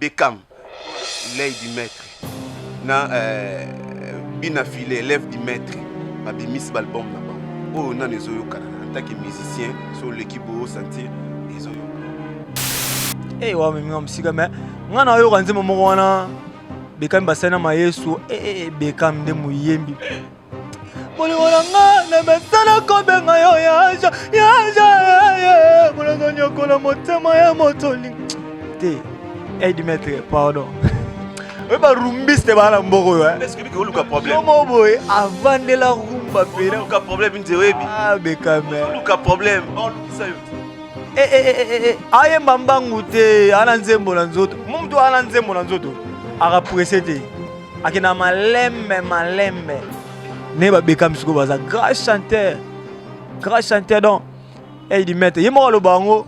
Beckham l'œil du maître na euh, Bina Filet élève du maître babimisi baalbum na bango oyo nano ezoyokana en tant que musicien so oleki boye osentir ezoyoka hey, eh, wamemi mosika me ngai nayoka nzembo moko wana Beckham basali na mayesu eh, eh, eh, Beckham nde moyembi bolingo na nga na mesana kobenga yo yaja yaja bolongo nyokola motema ya motoli te aide maître pardon oyo barumbiste baa na mboka oyo oluka problème moko boye avandela rumba pena oluka problème nze oyebi ah, bekame oluka problème olukisa yo eh, eh, eh, ayemba mbangu te ana nzembo na nzoto mutu ana nzembo na nzoto akapresse te akenda malembe malembe ndenge babekami sikoyo baza grand chanteur grand chanteur donc ey du maître ye moko aloba yango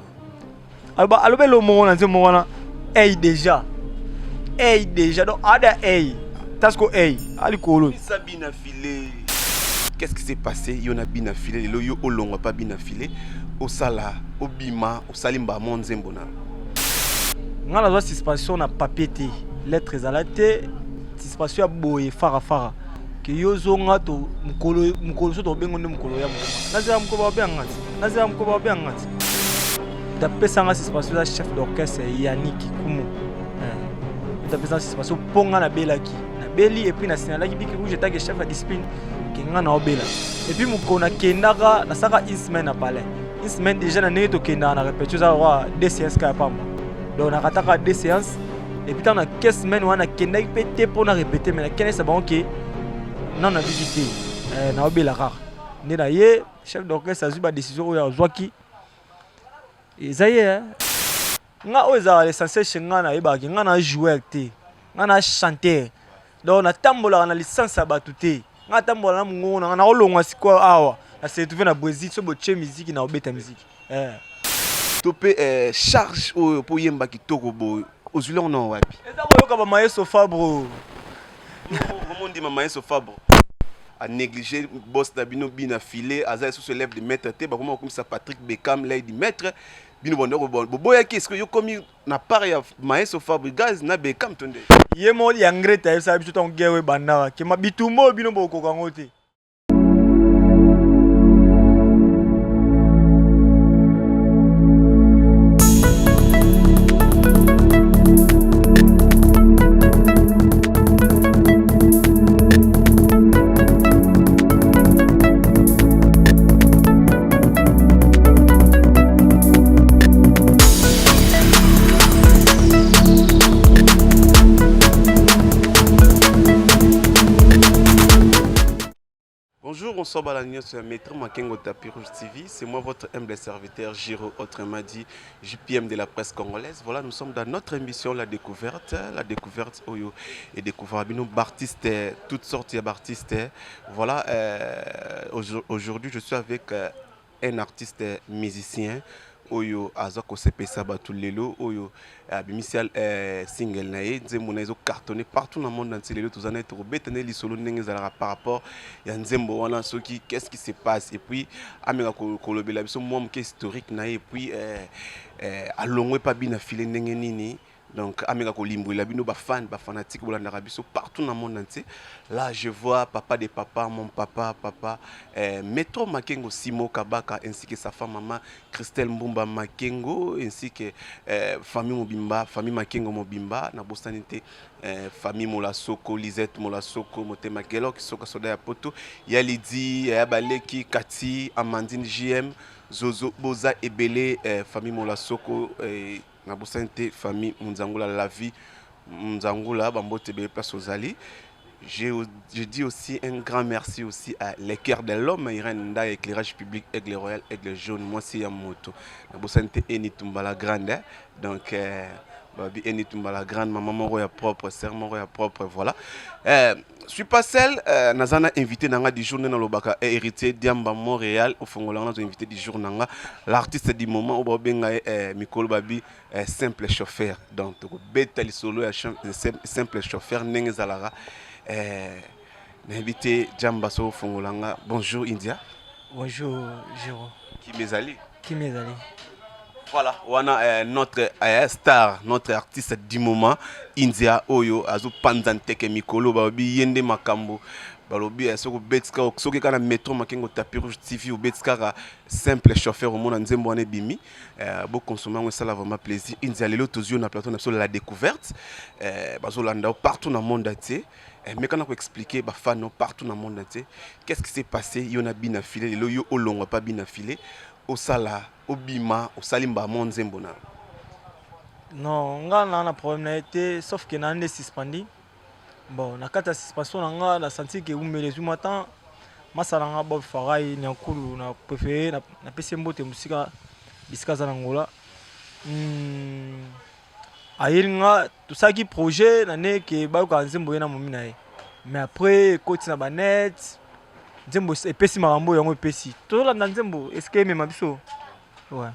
aloba elo moko na nzembo wana ey déjà ey déjà donc ada ey tasiko ey alikolo sabina file qu'est-ce qui s'est passé yo na bina file lelo yo olongwa pa bina file osala obima osali mbamo nzembo na nga nazwa suspension na papier te lettre ezala te suspension ya boye farafara ke yo zonga to mokolo mokolo so tobengo nde mokolo ya mokolo nazela mokolo babenga nga ti nazela mokolo babenga nga ti tapesa nga suspension eza chef d'orchestre yani kikumu eh, tapesa nga suspension mpo nga nabelaki nabeli epuis nasinalaki biki rouge etake chef ya discipline ke nga naobela epuis mokolo nakendaka nasalaka une semaine na palais une semaine déjà na ndenge tokendaka na répétition eza lokola deux séances kaka pamba donc nakataka deux séances et puis ntango na ke semaine wana nakendaki mpe te mpo na répéter mais nakendaki bango ke nano nabiki te eh, naobela kaka nde na ye chef d'orchestre azwi badécision oyo azwaki eza ye eh. nga oyo ezalaka l'essentiel chez nga nayebaka ke nga na joueur te nga na chanteur donc natambolaka na licence ya bato te nga natambola na mongongo na nga nakolongwa sikoyo awa na se retrouve na brésil so botie miziki na obeta miziki eh. To mpe eh, charge oyo mpo oyemba kitoko boye ozwili yango na wapi? Eza koyoka ba Maestro Fabro. Omondima Maestro Fabro a négligé boss na bino bina filet aza lisusu élève de maître te bakoma kokumisa Patrick Beckham l'œil du maître bino bando boboyaki est-ce que yo komi na part ya Maestro Fabregas na Beckham to nde ye moko ya Ngreta ayebisaka biso ntango guerre ebandaka kema bitumba oyo bino bokokoka yango te. Bonjour, bonsoir Balagnos, c'est Maître Makengo Tapis Rouge TV. C'est moi votre humble serviteur Giro, autrement dit JPM de la presse congolaise. Voilà, nous sommes dans notre émission La Découverte. La Découverte Oyo et découvrir nous artistes, toutes sortes d'artistes. Voilà, euh, aujourd'hui je suis avec euh, un artiste musicien oyo aza kosepesa bato lelo oyo abimisi eh, single na ye nzembo na ye ezocartonne partout na monde entier lelo toza na ye tokobeta nde lisolo ndenge ezalaka par rapport ya nzembo wana soki qu'est ce qui se passe et puis ameka kolobela biso mwa moke historique na ye et puis eh, eh, alongwe pa bina file ndenge nini Donc ameka kolimbolela bino ba fan ba fanatique bolandaka biso partout na monde entier. Là je vois papa de papa, mon papa, papa eh, Metro Makengo Simo Kabaka ainsi que sa femme maman Christelle Mbumba Makengo ainsi que eh, famille Mobimba, famille Makengo Mobimba na bosani te eh, famille Molasoko, Lisette Molasoko, Motema Gelok, Soka Soda ya Poto, ya Lydie, ya Baleki, Kati, Amandine JM, Zozo Boza Ebele, eh, famille Molasoko eh, Nabosani te famille Munzangula la vie Munzangula bambote ebele place ozali. Je, je dis aussi un grand merci aussi à l'équerre de l'homme Irène Ndaya éclairage public Aigle Royal Aigle Jaune mwasi ya moto. Nabosani te Eni Tumbala grande hein? Donc euh, babi Eni Tumbala grande maman moko ya propre sœur moko ya propre voilà. Euh, suis pas seul euh, naza na invité nanga du jour nde nalobaka eh, héritier diamba montréal ofongola nga nazo invité du jour nanga l'artiste du moment oyo baobenga ye eh, mikolo babi eh, simple chauffeur donc tokobeta lisolo ya simple chauffeur ndenge ezalaka eh, nayebi te diamba so ofongola nga bonjour india bonjour giro kimi ezali kimi ezali. Voilà, wana notre star, notre artiste du moment, India oyo azopanza nteke mikolo, balobi ye nde makambo. Balobi soki obeti kaka, soki kaka na Métro Makengo Tapis Rouge TV, obeti kaka "simple chauffeur", omona nzembo wana ebimi. Boconsommer yango, esala vraiment plaisir. India, lelo tozwi yo na plateau na biso La Découverte. Bazolanda yo partout na monde entier. Meka na koexpliquer bafans partout na monde entier qu'est-ce qui s'est passé yo na Bina File. Lelo yo olongwa pa Bina File, osala obima, osali mbamo nzembo na yo. Non, nga na problème na ye te, sauf ke na nde suspendi. Bon, na kati ya suspension na nga, na senti ke umele ezwi mwa temps. Masala nga Bob Farai Nyankulu, na préféré napesi ye mbote mosika bisika aza na Ngola. Ayeli nga, tosalaki projet na nde ke bayokaka nzembo ye na momi na ye, mais après ekoti na banet, nzembo epesi makambo yango epesi. Tozolanda nzembo eske emema biso, ouais.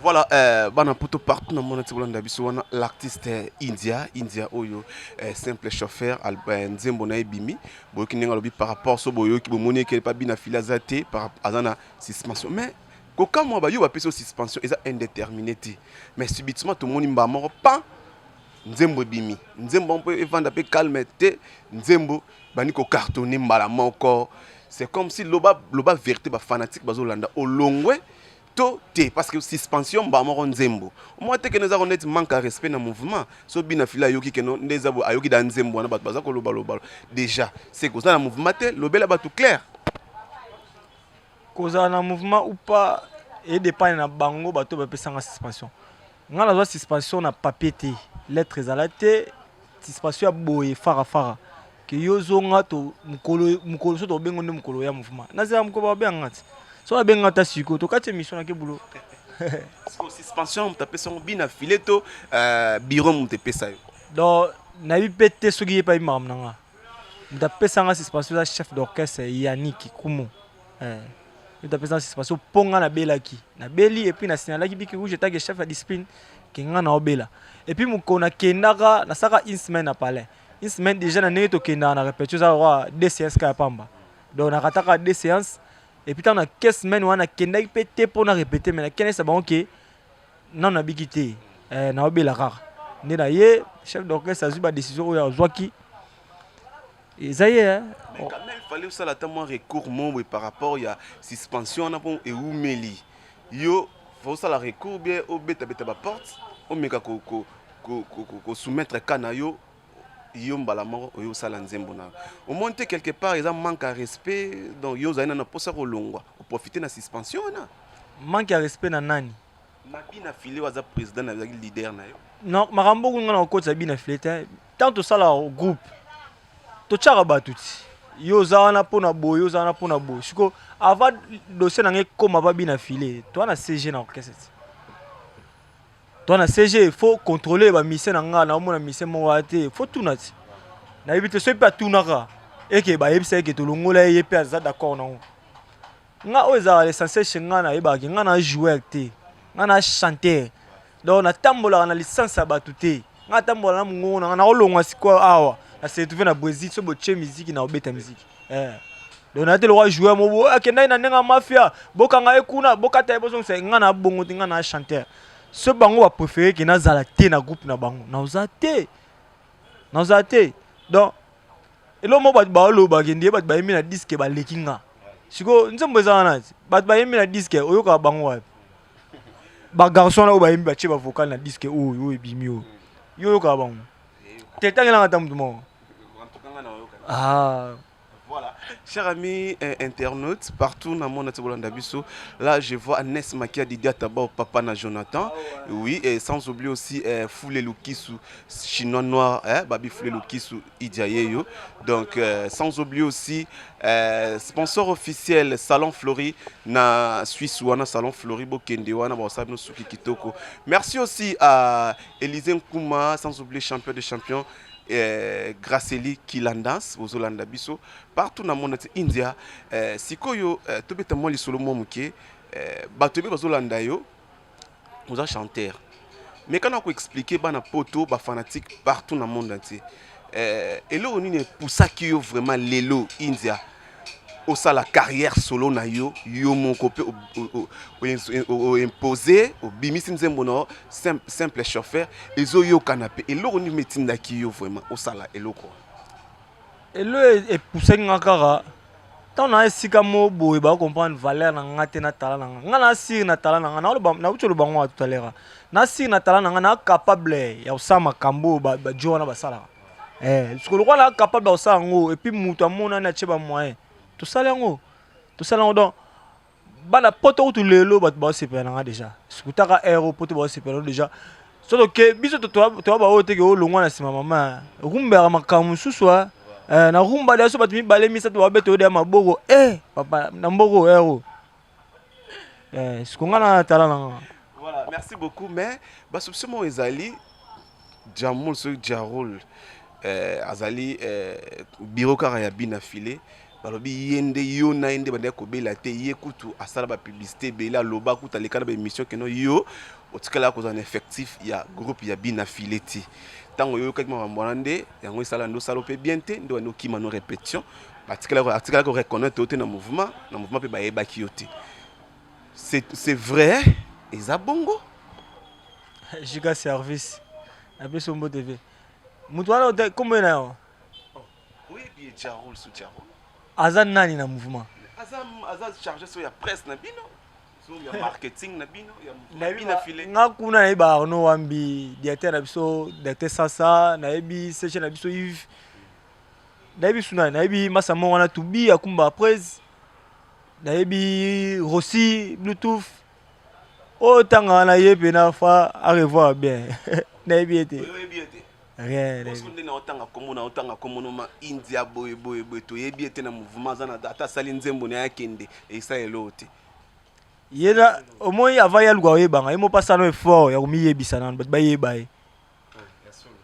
Voilà, bana poto partout na mona ti bolanda biso wana, l'artiste India, India oyo simple chauffeur, nzembo na ebimi. Boyoki ndenge alobi par rapport so boyoki, bomoni eke pa Bina File aza te, aza na suspension. Mais kokamwa, bayo bapesi yo suspension eza indéterminé te, mais subitement tomoni mbala moko pan nzembo ebimi, nzembo mpo evanda mpe calme te, nzembo bandi kocartonner mbala moko. C'est comme si, loba loba vérité, bafanatique bazolanda, olongwe to te? Parce que suspension, mbala moko nzembo, omoi te kende eza neti manque ya respect na mouvement. So Bina File ayoki keno nde eza boye, ayoki da nzembo wana, bato baza kolobaloba déjà, c'est koza na mouvement te. Lobela bato clair. Kozala na mouvement ou pas edépendre na bango. Bato bapesanga suspension, nga nazwa suspension na papier te, lettre ezala te. Suspension ya boye farafara ke yo zonga to mokolo so tobenga nde mokolo ya mouvement. Nazela mokolo babenganga ti so babenga ta sikoyo tokati émission nake bulo. Suspension, moto apesa yango Bina File to bureau moto epesa yo? Donc nayebi mpe te soki ye mpe ayebi makambo na nga. Moto apesanga suspension eza chef d'orchestre Yannick Kumu. Moto apesanga suspension mpo nga nabelaki, nabeli, et puis nasignalaki Bic Rouge etake chef ya discipline ke nga naobela. Et puis mokolo nakendaka, nasalaka une semaine na palais, une semaine déjà. Na ndenge tokendaka na répétition, eza lokwa deux séances kaka ya pamba, donc nakataka deux séances. Et puis ntango na ke semaine wana, nakendaki mpe te mpo na répéter, mais nakendaki bango ke nano nabiki te, naobela kaka. Nde na ye chef d'orchestre azwi badécision oyo azwaki, eza ye. Mais quand même fallait osala ata mwa recours mo boye par rapport ya suspension wana, mpo ewumeli yo. Faut osala recours bien, obetabeta baporte, omeka kosoumettre ka na yo. Yo mbala moko oyo osala nzembo na yo, omoni te quelque part eza manque ya respect? Donc yo ozali nana mposa kolongwa, oprofite na suspension wana. Manque ya respect na nani? Na Bina File oyo aza président na, azalaki leader na yo. Non, makambo oyo nga na kokotisa Bina File te. Tant tosala groupe, totiaka bato ti yo oza wana mpona boye, oza wana mpona boye. Siko avant dossier na ngai ekóma ba Bina File, toa na CG na orchestre ti toa na CG, faut contrôler bamusicien na nga. Naomona musicien moko aya te, faut tuna ti nayebi te soki mpe atunaka eke bayebisa eke tolongola ye, ye mpe aza d'accord nango. Nga oyo ezalaka l'essentiel chez nga, nayebaka nga na joueur te, nga na chanteur, donc natambolaka na licence ya bato te. Nga natambola na mongongo na nga. Nakolongwa sikoyo awa, na se retrouve na Brésil, so botie miziki na obeta miziki. Donc na te lokwa joueur mo akendaki na ndenge ya mafia, bokanga ye kuna, bokata ye, bozongisa ye. Nga na bongo te, nga na chanteur. So bango bapréféré ke nazala te na groupe na bango, naoza te, naozala te. Donc eloko moko bato baolobaka ndie, bato bayembi na disque baleki nga. Sikoyo nzembo eza wana ti bato bayembi na disque, oyokaka bango wapi? Bagarçon wana oyo bayembi, batie bavocal na disque oyo oyo ebimi oyo, yo oyokaka bango te? Tangelanga ata motu moko. Ah. Voilà. Chers amis internautes, partout dans mon Bolanda biso, là je vois Agnès Makia Didia Taba, papa na Jonathan. Oui, et sans oublier aussi Foulé Lukisu, chinois noir, hein, Babi Foulé Lukisu Idiayeyo. Donc sans oublier aussi sponsor officiel Salon Flori na Suisse wana, Salon Flori bokende wana ba sabino suki kitoko. Merci aussi à Élisée Nkouma, sans oublier champion de champions Graceli Kilandans, bozolanda biso partout na monde. India, sikoyo tobeta mwa lisolo mwa moke. Bato ebe bazolanda yo, oza chanteur, mais kana koexpliquer bana poto, bafanatique partout na monde entier, eloko nini epusaki yo vraiment lelo India? Osala carrière solo na yo, yo moko mpe oimpose, obimisi nzembo na yo Simple Chauffeur, ezoyokana. Mpe eloko nini etindaki yo vraiment osala eloko wana? Elo epusaki nga kaka ntango na esika mo boye, bacomprendre valeur na nga te na tala na nga. Nga na sire na tala na nga, nauti oloba ngo tout à l'heure, na sire na tala na nga, na capable ya kosala makambo oyo bajo wana basalaka. Siko lokola na capable ya kosala yango, et puis moto amonani, atie bamoyen, tosala yango, tosala yango. Donc bana poto kutu lelo bato baosepela na nga déjà. Sikutaka aire oyo poto baosepela déjà. So toke biso toya baoyo teke olongwa na nsima mama rumbaka makambo mosusu na rumba deya. So bato mibale, misato babeta oyo deya maboko, papa na mboko ere oyo siko nga na tala na nga. Voilà, merci beaucoup. Mais basoupçon moko ezali Jamul, soki Jarul azali bureau kaka ya bina file, balobi ye nde yo na ye nde bandaki kobela te. Ye kutu asala bapublicité ebele, aloba kutu, aleka na baémission keno yo otikalaka kozala na effectif ya groupe ya bina file ti ntango oyokaki makambo wana. Nde yango esala nde osala mpe bien te, nde bandi okima no répétition, atikalaki koreconnaître yo te na mouvement, na mouvement mpe bayebaki yo te. C'est vrai, eza bongo? Giga Service, napesi yo mbote ve moto wana. Kombo ye na yo? Oyebi ye, Jarol, so Jarol. Aza nani na mouvement? Aza chargé so ya presse na bino, so ya marketing na bino, ya bina file. Nga kuna nayebi Arnaud Wambi, directeur na biso, directeur Sasa, nayebi CG na biso Yves, nayebi suna, nayebi masa moko wana tubi akumba prese, nayebi Rossi Bluetooth oyo ntanga wana. Ye mpena fa à revoir bien, nayebi ye te. Oyebi ye te? Rien. Nde na otanga kombo na otanga kombo no ma India boye boye boye, toyebi ye te na mouvement. Aza na ata asali nzembo na ye, akende, esala eloko te. Ye na omoi avant ye aluka oyebanga ye mo mpasa no effort ya komiyebisa nano, bato bayeba ye.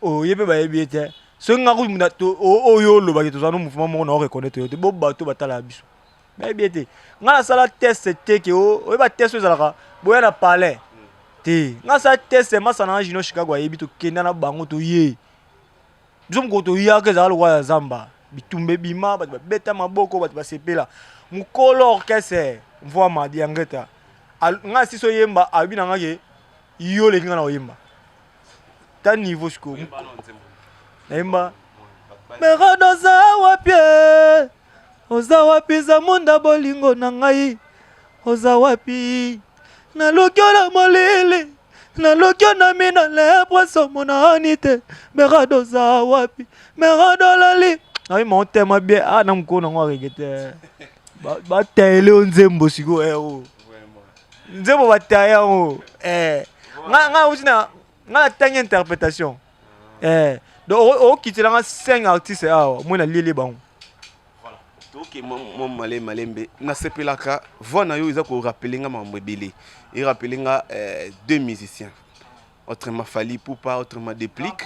Oyo ye mpe bayebi ye te. Soki nga kutu oyo olobaki tozala no mouvement moko na oreconnaître yo te, bo bato batalaka biso bayebi ye te. Nga nasala test te ke oyeba test oyo ezalaka boya na palais te. Nga nasala test, masana na Junior Chicago ayebi, tokenda na bango, toye biso mokolo toyaka, ezalaka lokola ya zamba, bitumba ebima, bato babeta maboko, bato basepela. Mokolo orchestre Mvwama Diangeta, nga sisi oyemba, alobi na nga ke yo oleki nga na oyemba ta niveau. Sikoyo nayemba Merado, oza wapi? Oza wapi Zamunda, bolingo na ngai, oza wapi? Naluki yo na molili, naluki yo na mina lepre, monani te. Merado, oza wapi? Merado olali nayima otema bien a na mokolo nango arege te, batayele yo nzembo sikoyo, nzembo bataya yango. Nga uti na nga natangi interprétation, donc okitelanga 5 artistes awa, moi nalieli bango. Toke mwa malembe malembe. Nasepelaka voix na yo, eza korappeler nga makambo ebele, erappeler nga deux musiciens, autrement Fally Ipupa, autrement Déplique.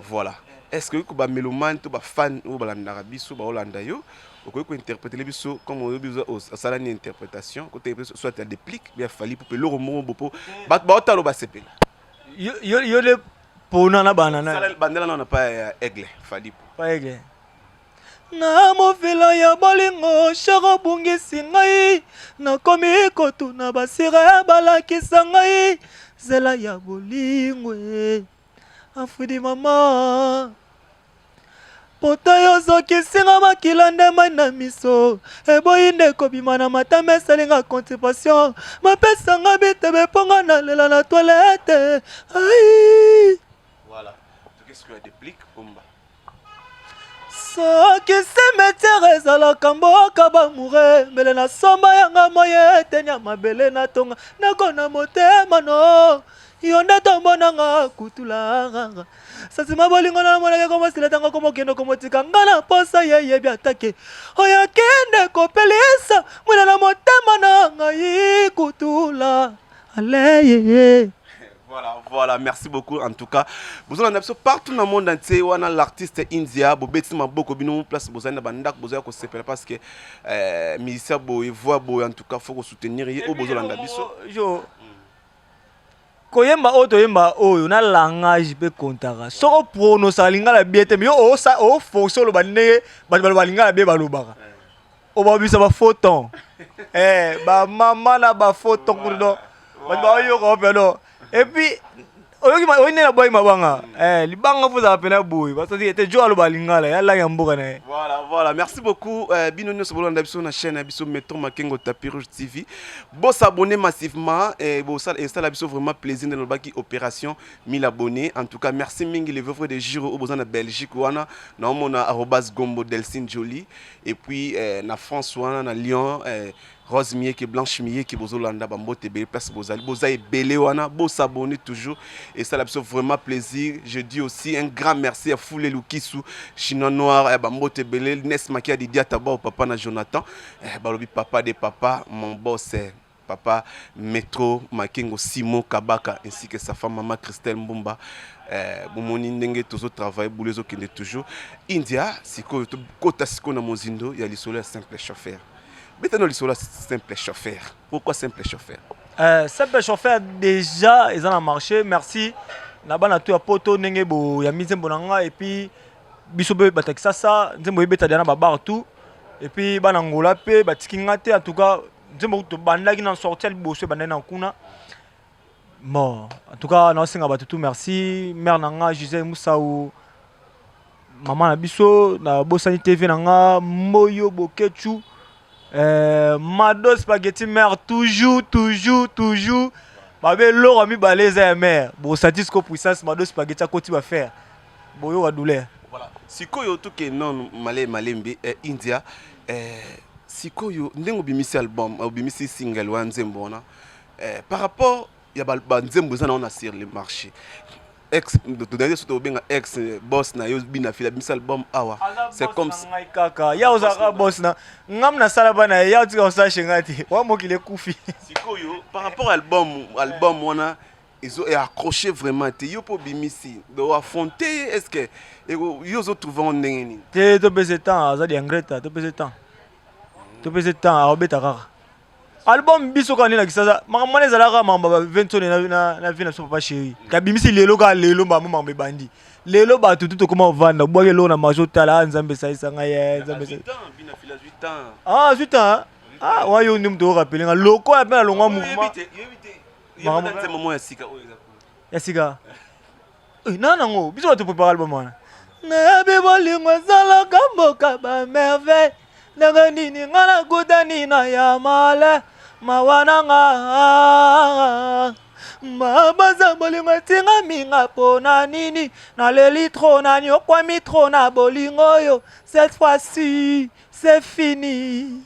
Voilà, est ce que oyoki bamélomane to bafan oyo balandaka biso, baolanda yo, okoki kointerprétele biso comme oyobi osalani interprétation, soit ya Déplique ya Fally Ipupa, eloko moko bo po bato baotala basepela? Yo nde pona na bana na bandela nano pa ya Aigle, Fally. Pa Aigle. Na mofila ya bolingo cher obungisi ngai, nakomi kotuna basire, balakisa ngai nzela ya bolingo. Afudi mama pota yo ozokisinga makila nde mai na miso eboyi nde kobima na matama, esalinga constipation, mapesanga bitebe mponga nalela na toilette ai. Voilà, qu'est-ce que Déplique Omba? Soki cimetière ezalaka mboka bamure, mbele nasomba yanga moye eteni ya mabele, natonga ndako na motema no yo nde tombonanga kutula sasima bolingo na namonaki komosila ntango komokende komotika nga na posa yeyebi atake oyo akende kopelisa mwina na motema na ngai kutula aleye. Voilà, merci beaucoup en tout cas. Vous en avez partout dans le monde entier, wana l'artiste India, bobeti maboko bino place bozali na bandako, bozali ko sepela parce que musicien boye, voix boye, en tout cas faut ko soutenir ye o bozolanda biso. Jo koyemba oyo toyemba oyo na langage mpe kontaka, soki oprononçaka lingala bien te, mais yo oforce oloba ndenge bato baloba lingala bien balobaka. Obabisa ba faux ton. Eh, ba mama na ba faux ton kuna donc. Bato bayoka yo pelo. Et puis oyoki oyoki nde nabwaki mabanga. Eh, libanga fo ezala pena boye. Basati ete jo aloba lingala, ya langue ya mboka na ye. Voilà, voilà. Merci beaucoup. Bino nyonso bolanda biso na chaîne ya biso Metro Makengo Tapis Rouge TV. Bo s'abonner massivement et bo esala biso vraiment plaisir de lobaki opération 1000 abonnés. En tout cas, merci mingi les vrais de Giro oyo boza na Belgique wana na omona arobase Gombo Delcine Jolie et puis na France wana na Lyon, Rose Mieke, Blanche Mieke, bozolanda, bambote ebele place bozali, boza ebele wana, bo s'abonner toujours et ça biso vraiment plaisir. Je dis aussi un grand merci à Foulé Lukisu Chinois Noir, bambote ebele, Nes Makia Didia Taba, papa na Jonathan, balobi papa de papa, mon boss, papa Metro Makengo Simon Kabaka ainsi que sa femme maman Christelle Mbumba. Bomoni ndenge tozo travailler, boulot ezokende toujours. India, sikoyo tokota sikoyo na mozindo ya lisolo ya Simple Chauffeur. Betano lisolo ya Simple Chauffeur. Pourquoi Simple Chauffeur? Simple Chauffeur déjà eza na marché. Merci na bana to ya poto ndenge bo ya nzembo na nga. Et puis biso mpe bato ya Kisasa, nzembo ebeta dia na babar tout. Et puis bana Ngola mpe batiki nga te. En tout cas, nzembo tobandaki na sorti ya liboso ebandaki na kuna. Bon, en tout cas, naosenga bato tout merci. Mare na nga Gisele Musau, mama na biso na bosani TV na nga Moyo Bokechu, Mado Spaghetti mare, toujours, toujours, toujours. Babe eloko mibale eza ya mare bosatisco puissance. Mado Spaghetti akoti bafaire boyoka douleur. Voilà, sikoyo toke non male malembe. India, sikoyo ndenge obimisi album, obimisi single wana, nzembo wana, par rapport ya banzembo eza na wana sur le marché, ex todandi so tobenga ex boss na yo Bina Fila abimisi album awa, c'est comme ngai kaka ya ozalaka boss na ngam, nasala bana ye ya otika kosala nga te wa mokili ekufi. Sikoyo par rapport album wana ezo accroché vraiment te. Yo mpo obimisi, donc affronte ye, est ce que yo ozotrouve ngo ndenge nini? Te, topesa temps, aza diangreta. Topesa temps, topesa temps, aobeta kaka album. Biso kaka nde na Kisasa, makambo wana ezalaka makambo ya Ventone na vie na biso. Papa Chéri kabimisi lelo, kaka lelo mbamo makambo ebandi lelo. Bato tu tokoma kovanda, obwaki eloko na marché, otala, ah, Nzambe esalisa ngai ye, Nzambe. Ah, azwi temps. Ah, wa yo nde moto orapele nga lokola mpe nalongwa mouvement ya sika na nango. Biso bato prépare album wana, nayebi bolingo ezalaka mboka bamerveille. Ndenge nini nga nakutani na ya male mawa na nga mabaza bolingo etinga minga mpona nini naleli trop, naniokwami trop na bolingo oyo. Cette fois-ci, c'est fini.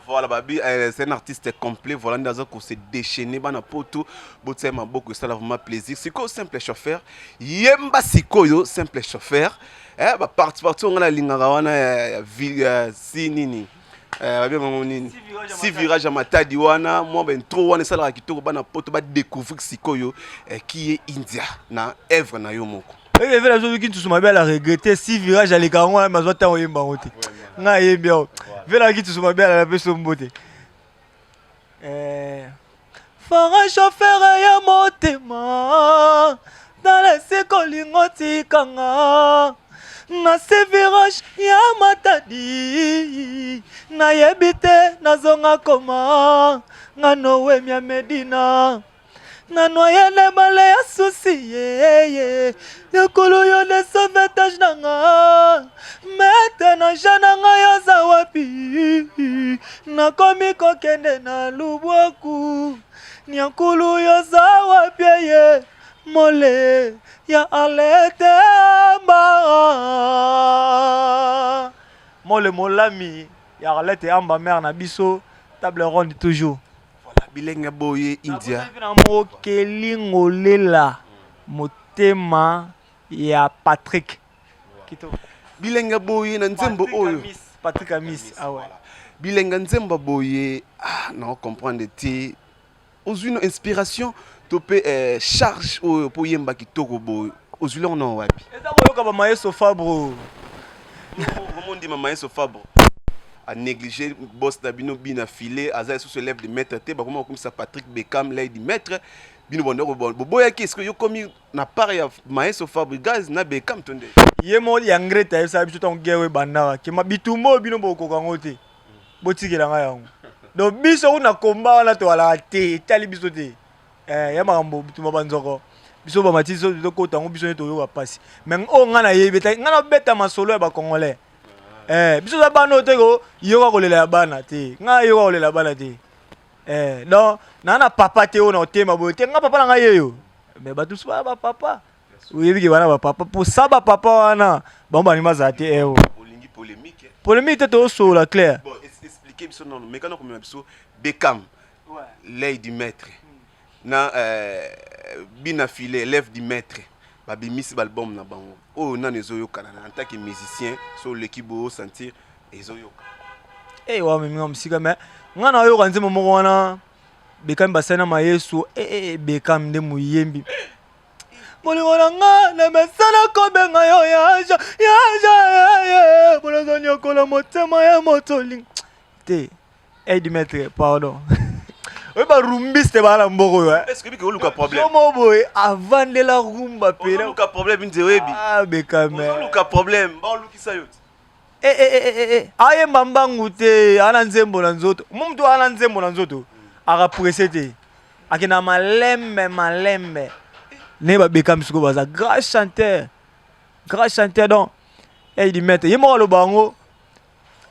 Voilà, Babi, c'est un artiste complet. Voilà, nous avons se déchaîner, bana poto, botia maboko, ça vraiment plaisir. Siko Simple Chauffeur, yemba sikoyo Simple Chauffeur. Eh, ba parti parti on a lingaka wana si nini. Eh, babi bango nini? Si virage ya Matadi wana, moi ben trop wana sala kitoko, bana poto ba découvrir sikoyo qui est India na œuvre na yo moko. Oyo vela azoki nsusu mabe, ala regrette. Si virage aleka yango wana, mazwa ntango oyemba yango te. Ngai ayembi yango vela aki nsusu mabe, alala mpe sombo te. Fara chauffeur ya motema, tala esika olingo tikanga na se virage ya Matadi. Nayebi te nazonga koma nga Noemi ya Medina na noye na ebale ya susi yeye ekolo yo de sauvetage na nga mete na ja na ngai aza wapi. Nakomi kokende na lubwaku nyankulu yoza wapi eye mole ya aletemba mole molami ya Arlette Amba, mare na biso, table ronde toujours. Voilà, bilenge boye, India. Na mokeli ngolela motema ya Patrick kitoko. Bilenge boye na nzembo oyo. Patrick Amis, ah ouais. Bilenge nzembo boye, ah, na comprendre te ozwi no inspiration to mpe charge oyo mpo oyemba kitoko boye, ozwi longo na wapi? Eza koyoka bamayeso Fabro. Omondima Mayeso Fabro anéglige boss na bino Bina File, aza lisusu élève de maître te. Bakoma kokomisa Patrick Beckham l'œil du maître. Bino bondo boboyaki. Est ce que yo komi na part ya Maestro Fabregas na Beckham to nde? Ye moko ya ngrete ayebisaka biso ntango guerre oyo ebandaka kema bitumba oyo bino bokoka yango te. Botikela ngai yango. Donc biso kuna komba wana toalaka te, etali biso te. Eh, ya makambo bitumba banzoko. Biso ba matisi so tokota yango, biso nde toyoka pasi. Mais oyo ngai nayebi, etali ngai nabeta masolo ya ba Congolais. Eh, biso za bana oyo te ko yoka kolela ya bana te. Ngai yoka kolela ya bana te. Eh, donc na na papa te oyo na otema boye te. Ngai papa na ngai yeyo. Mais bato mosusu bana ba papa. Oyebi ke bana ba papa, po sa ba papa wana bango balingi bazala te eh. Olingi polémique, eh? Polémique te, tozosolola clair. Bon, expliquer biso nano, mekana komema biso Bekam, l'œil du maître, na Bina Filet, l'élève du maître, babimisi baalbum na bango. Oyo nano ezoyokana na en tant que musicien, so oleki boyo sentir ezoyoka? Eh, wa meminga mosika, mais ngai nayoka nzembo moko wana Bekam basali na Mayesu. Eh, eh, Bekam nde moyembi. Bolingo na nga na mesana kobenga yo yaja yaja, mpona ozonyokola motema ya moto olinga te. Œil du maître, pardon, oyo barumbiste baa na mboka oyo, eh. Est-ce que biki oluka problème? Somo boye avandela rumba pela. Oluka problème nze oyebi. Ah, Bekam. Oluka problème, baolukisa yo te. Eh, eh, eh, eh, eh. Ayemba mbangu te, ana nzembo na nzoto. Mo mutu ana nzembo na nzoto akapresse te, akenda malembe malembe. Ndenge babekami sikoyo, baza grand chanteur, grand chanteur. Donc œil du maître, ye moko aloba yango,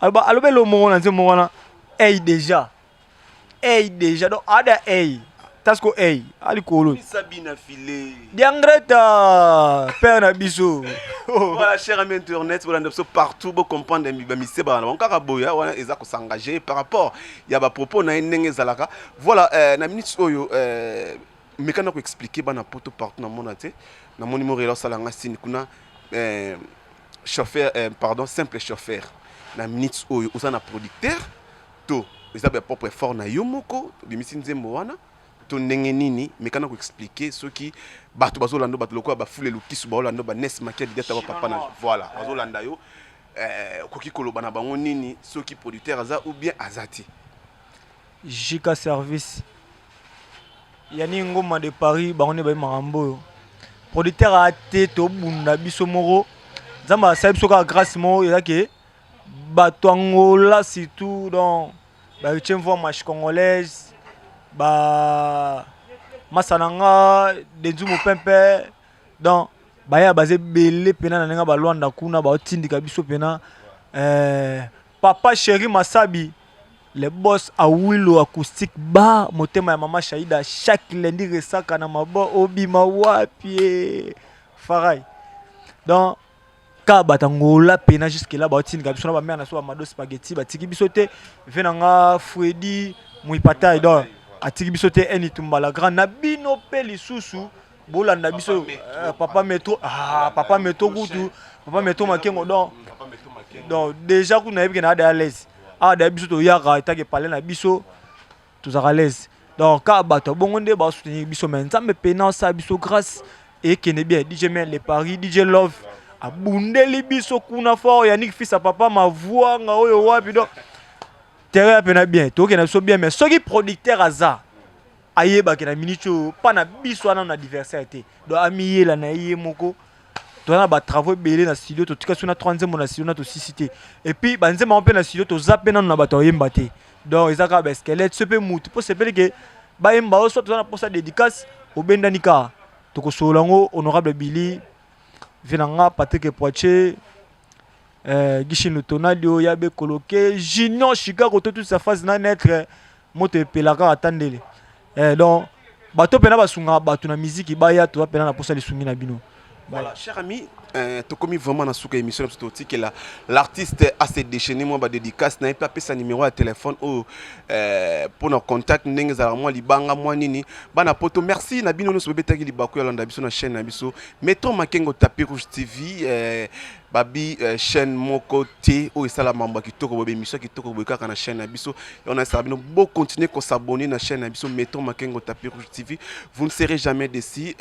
aloba, aloba eloko moko na nzembo wana. Œil déjà, œil déjà, donc ada œil tasiko œil alikolo. Sabina Filet. Diangreta père na biso. Voilà, cher ami internet, bolanda biso partout, bocomprendre bamise bana bango kaka boya wana eza kosengage par rapport ya bapropos na ye ndenge ezalaka. Voilà, na minute oyo, mekana koexpliquer bana poto partout. Namona te, namoni morela osalanga sini kuna, chauffeur, pardon, simple chauffeur. Na minute oyo oza na producteur to eza ba propre effort na yo moko obimisi nzembo wana to ndenge nini? Mekana koexpliquer soki bato bazolanda, bato lokola bafule lukisu baolanda, banes makia didata, bapapa na voilà, bazolanda yo, okoki koloba na bango nini soki producteur aza ou bien aza te? Jika service yani Ngoma de Paris, bango nde bayi makambo oyo. Producteur aya te, tobunda biso moko. Nzambe asali biso kaka grâce moko eza ke bato Angola surtout, donc baheritier mvua marche congolaise, ba masa na nga Denzu Mopempe, donc baya baza ebele mpena na ndenge balwanda kuna baotindika biso mpena. Papa Chéri Masabi, le boss Awilo Acoustique Bar, motema ya mama Shaida, chaque lundi resaka na mabo obima wapi eh, farai. Donc kaka bato Angola pena jusque là baotindika biso na bamare na biso, bamado spaghetti batiki biso te. Ve na nga Fredi Muipatai, donc atiki biso te. Eni Tumbala grand na bino mpe lisusu bolanda biso. Papa Metro, ah, papa Metro kutu, papa Metro Makengo. Donc déjà kuna nayebi ke na ada à l'aise awa. Daya biso toyaka etake pale na biso, tozalaka à l'aise. Donc kaka bato ya bongo nde basoutenir biso, mais Nzambe pena osala biso grâce ekende bien. DJ Mel de Paris, DJ Love abundeli biso kuna fort. Yannick fils ya papa Mavwanga oyo wapi. Donc terrain ya pena bien, tokende biso bien. Mais soki producteur aza, ayebaki na minute oyo mpa na biso wana na adversaire te. Donc amiyela na ye moko. Toza na batravaux ebele na studio, totika so na trois nzembo na studio na tosisi te. Et puis banzembo yango mpe na studio toza mpe nano na bato oyemba te. Donc eza kaka basquelette. So mpe mutu mpo sepeli ke bayemba oyo, soit toza na mposa dédicace, obendani kaka, tokosolola yango. Honorable Billy ve na nga Patrick Poitier, Gishin Tonadio Yabe Koloke, Junior Chicago, to toute sa phase na naître moto epelaka ata ndele. Donc bato mpena basungaka bato na miziki baya, toza mpena na mposa lisungi na bino. Voilà, cher ami, tokomi vraiment na suka émission na biso. Totikela l'artiste a se déchaîner mwa badédicace na ye mpe apesa numéro ya téléphone oyo mpona contact ndenge ezalaka mwa libanga mwa nini bana poto. Merci na bino nyonso bobetaki libaku ya landa biso na chaîne na biso Metro Makengo Tapis Rouge TV, babi chaîne moko te oyo esala mambo ya kitoko boye, émission ya kitoko boye kaka na chaîne na biso. On esala bino bocontinue kosabonner na chaîne na biso Metro Makengo Tapis Rouge TV, vous ne serez jamais déçus.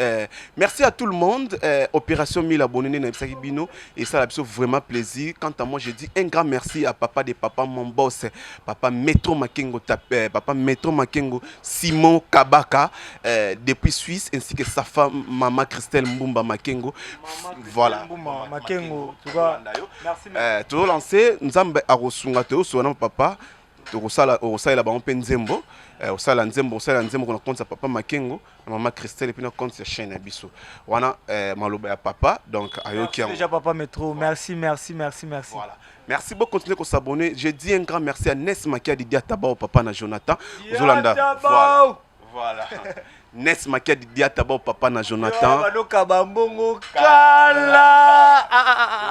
Merci à tout le monde. Opération 1000 abonnés nde nayebisaki bino, esala biso vraiment plaisir. Quant à moi, je dis un grand merci à papa de papa, mon boss, papa Metro Makengo, papa Metro Makengo Simon Kabaka, depuis Suisse, ainsi que sa femme maman Christelle Mbumba Makengo. Voilà. Mbumba Makengo, en tout cas, merci. Tozolance Nzambe akosunga, toyosola na papa. Tokosala, okosalela bango mpe nzembo, osala nzembo, osala nzembo na compte ya papa Makengo na mama Christelle, et puis na compte ya chaîne ya biso wana, maloba ya papa. Donc ayoki yango. Déjà papa Metro, merci, merci, merci, merci. Voilà. Merci beaucoup, continuez à s'abonner. Je dis un grand merci à Nes Makia Didia Tabao, papa na Jonathan. Ozolanda. Voilà. Voilà. Nes Makia Didia Tabao, papa na Jonathan. Banoka bambongo kala.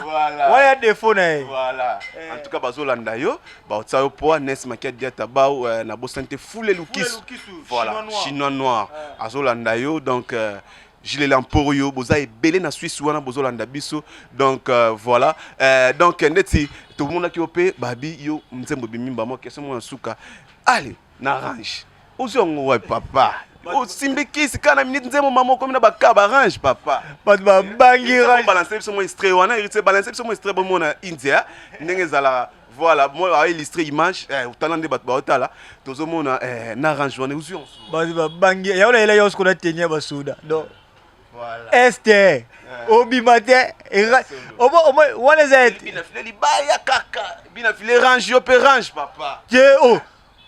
Voilà. Waya défaut na ye. Voilà. En tout cas, bazolanda yo, baotsa yo poa Nes Makia Didia Tabao, na bosante Foule Lukisu. Voilà, chinois noir. Azolanda yo donc, Gilles Lamporio, boza ebele na Suisse wana bozolanda biso. Donc, voilà. Donc ndeti tomonaki yo mpe babi yo nzembo bimimba mo question mona suka. Allez, na range. Ozwi yango wapi, papa? Osimbi kisi kaka na minute, nzembo mama okomi na baka ba range, papa. Bato babangi range. Balance biso mo extrait wana, héritier, balance biso mo extrait, bomona India ndenge ezalaka. Voilà, moi aillustre image, otala nde bato baotala, tozomona na range wana ozwi yango. Bato babangi yango na yela yo sikola tenia basoda. Donc este obima te wana eza Bina file libaya kaka bina file range, yo mpe range, papa. Te, o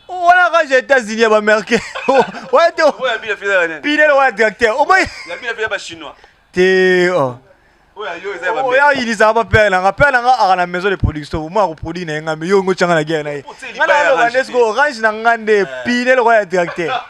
wana range ya États-Unis ya baaméricain wana te. Oyo ya bina file ya nani? Pinele wana tracteur omoi. Ya bina file ya bachinois. Te, oh. Oyo ya yo eza ya Oyo ayilisaka bapere nanga, pere nanga aka na maison de production, mo akoproduire na ye nga, me yo ngo tyanga na guerre na ye. Nga libaya naloba range nde siko range na nga nde pine lokola ya tracteur.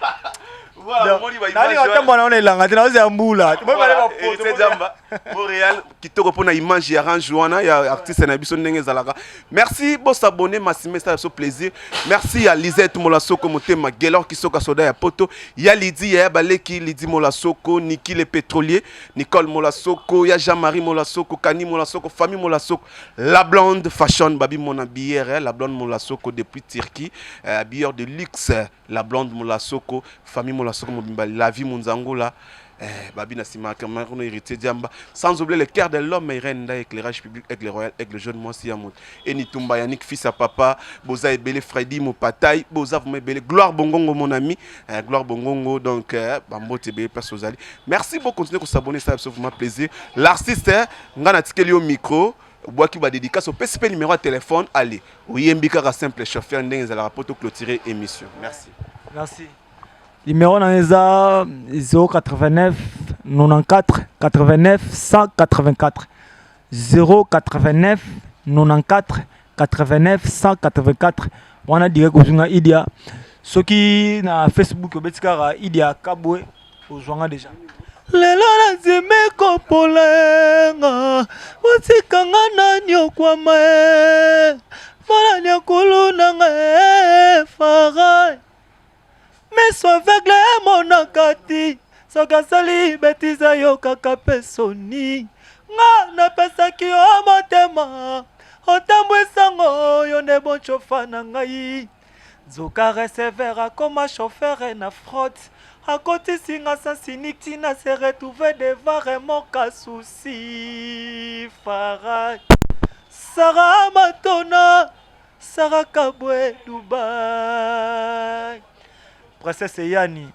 Voilà, omoni ba image. Nalinga otambola nango na elanga te, naozela mbula. Voilà, Héritier Jamba Montréal kitoko mpona image ya range wana ya artiste na biso ndenge ezalaka. Merci, bosabonner masime, esala biso plaisir. Merci ya Lisette Molasoko motema, Gelor Kisoka, soda ya poto, ya Lidi, ya baleki Lidi Molasoko, Niki le pétrolier, Nicole Molasoko, ya Jean-Marie Molasoko, Kani Molasoko, famille Molasoko, la blonde fashion babi mon habilleur, la blonde Molasoko depuis Turquie, habilleur de luxe, la blonde Molasoko, famille Molasoko mobimba, la vie Munzangula, babi na nsima ya Cameroun, héritier Diamba, sans oublier le cœur de l'homme, Irène Nda, éclairage public, aigle royal, aigle jaune, mwasi ya moto enitumba, Yannick fils à papa, boza ebele, Freddy Mopatai, boza vraiment ebele, Gloire Bongongo, mon ami, Gloire Bongongo. Donc, bambote ebele place ozali. Merci beaucoup, continuez s'abonner, ça fait vraiment plaisir. L'artiste, nga natikeli yo micro, obwaki badédicace, opesi mpe numéro ya téléphone. Allez, oyembi kaka simple chauffeur ndenge ezalaka po toclôturer émission. Merci. Merci. Numéro na eza 089 94 89 184, 089 94 89 184 wana direct ozwinga Idia. Soki na Facebook obeti kaka Idia Kabwe, ozwanga déjà. Lelo nazimi kopolenga, otikanga na nyokwama e mpona nyakulu nanga efara miso aveugle emonaka ti soki asali bêtise, ayokaka mpe soni. Nga napesaki yo motema, otambwisango yo nde bon chauffeur na ngai, nzoka receveur akoma chauffeur na fraude, akotisi nga sens unique, ntina se retrouve devant remorque souci fara. Sara Matona, Sara Kabwe, Dubai, princesse Eyani.